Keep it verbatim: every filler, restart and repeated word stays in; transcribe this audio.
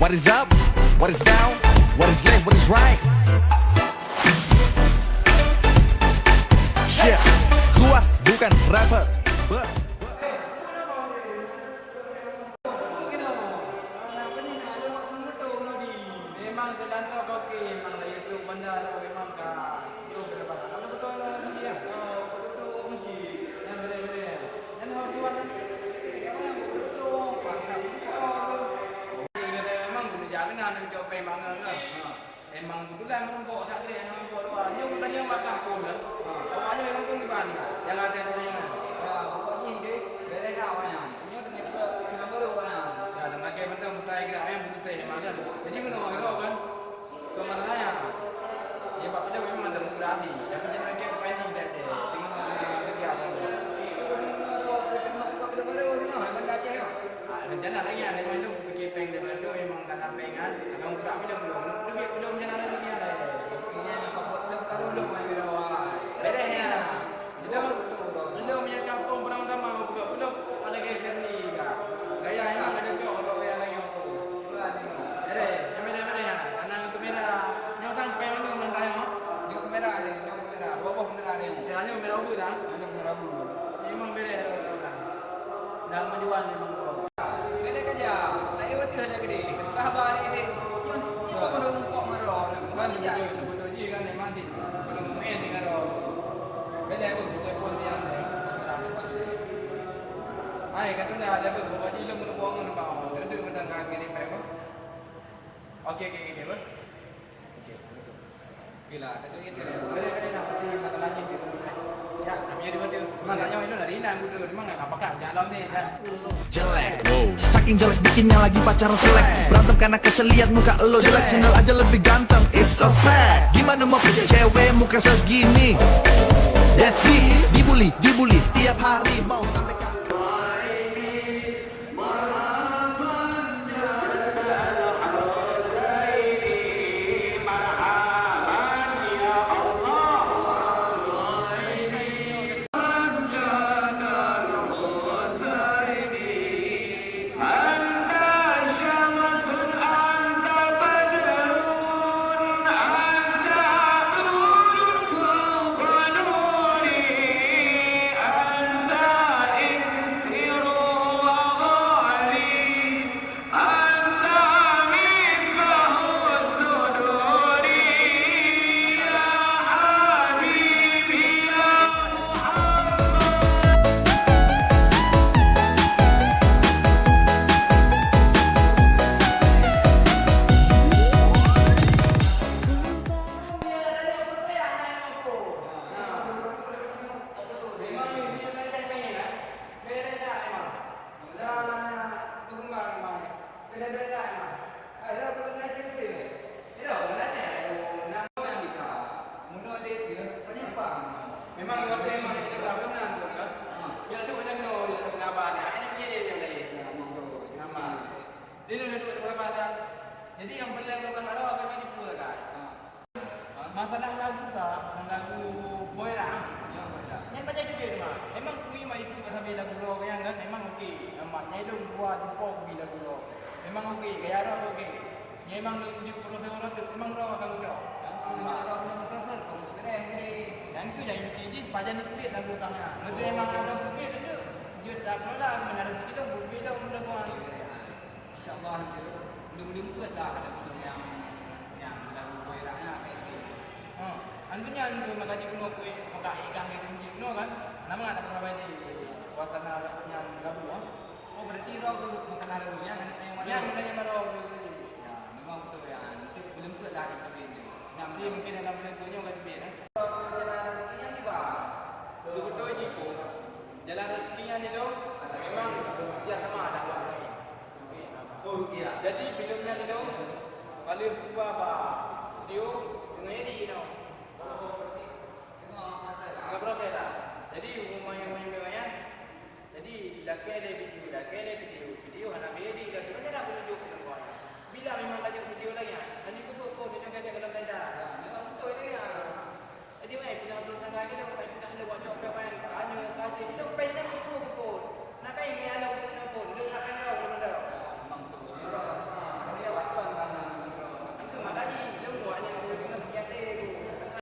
What is up? What is down? What is left? What is right? Yeah, gua bukan rapper, but Emang kebetulan meurumpok that treb, aneuk meurumpok dua. Nyoe bukan nyoe bak kampung dah. Awak nyoe kampung iban dah. Nyang ada tu nyoe. Ya, pokok jih deh. Beres dah awak nyan. Nyoe teungoh peuet, peuet baru awak nyan. Ya, dan lagi benda mutai gerak yang putus saya makan. Jadi meunoe iro kan. Keu masalah nyan. Ya, bak pidong memang ada murah sih. Tapi jadi mereka bukan jih dah deh. Tengok, eh, kerja kan. Itu benar-benar waktu tengok buka pidong baru, tengok, benda Aceh, ya. Ah, rencana lagi ada main tu, pergi peng dan tu memang Tapi kan, akan buka belum, belum. Lebih belum jalan lagi, ya. Iya, apa buat belum, taruh belum, ayo, lawan. Beres, ya. Belum, belum, ya, kampung perang utama, buka belum, ada gaya seni, kan. Gaya emang ada cocok, kalau gaya lagi, apa. Beres, yang beda-beda, ya. Anak kamera, nyoe kan, pemain mana, menang dah, ya. Nyoe kamera, ya, nyoe kamera. Dua boh kamera, ya. Ya, nyoe kamera ubu, dah. Nyoe kamera ubu. Memang beres, ya, kamera. Dan menjual memang tu. Beda kerja, tak ada betul lagi ni. Tengah balik ni. Kau pada umpuk merah. Kan betul, betul je kan, memang di, belum main dengan roh. Beda pun, betul pun dia. Hai, kata dah ada pun, pokok je lu belum bohong nampak. Duduk benda kaki ni, baik pun. Okey, okey, okey, pun. Okey, betul. Gila, kata itu dia. Boleh, boleh, nak pergi makan lagi, dia boleh. Ya, tapi dia betul. Memang tak nyawa itu dari Inang, betul. Memang nak pakai, jangan lama, ya. Jelek. Saking jelek bikinnya lagi pacaran selek. Berantem karena kesel lihat muka lo jelek. Sendal aja lebih ganteng, it's a fact. Gimana mau punya cewek muka segini? That's me. Dibully, dibully tiap hari mau sampai kapan? Memang waktu memang dia cakap benar tu kan. Dia tu macam tu, dia tu pengabar dia. Ini dia dia dia. Nama. Dia tu dia tu pengabar dah. Jadi yang boleh aku kan ada akan jumpa kan. Masalah lagu ka, lagu Boy Rap. Ya, Boy Rap. Nyang pakai duit mah. Emang kui mah itu pasal lagu rock yang kan, emang okey. Amat nyai dong dua jumpa kui lagu rock. Emang okey, gaya rock okey. Nyai emang laju proses orang tu, emang rock akan ucok. Emang rock akan proses, kamu beres ni. Dan tu yang inti jih, pajan duit lagu kah. Mesti emang ada duit tu. Dia tak kelola, mana ada sekitar, duit dah, udah buang. Insya Allah, belum-belum pun lah ada betul yang, yang lagu Boy Rap ni lah, kayak gitu. Ha, antu nyan tu maka jikuno kueh, maka ikan ke sini jikuno kan. Nama tak pernah bagi puasana nyan lagu ah. Oh, berarti roh tu masalah lagu nyan, ada yang mana? Yang mana yang mana roh tu? Ya, memang betul ya. Nanti belum pun lah ada betul ni. Nah, mungkin dalam bulan tu nyoe kan lebih eh.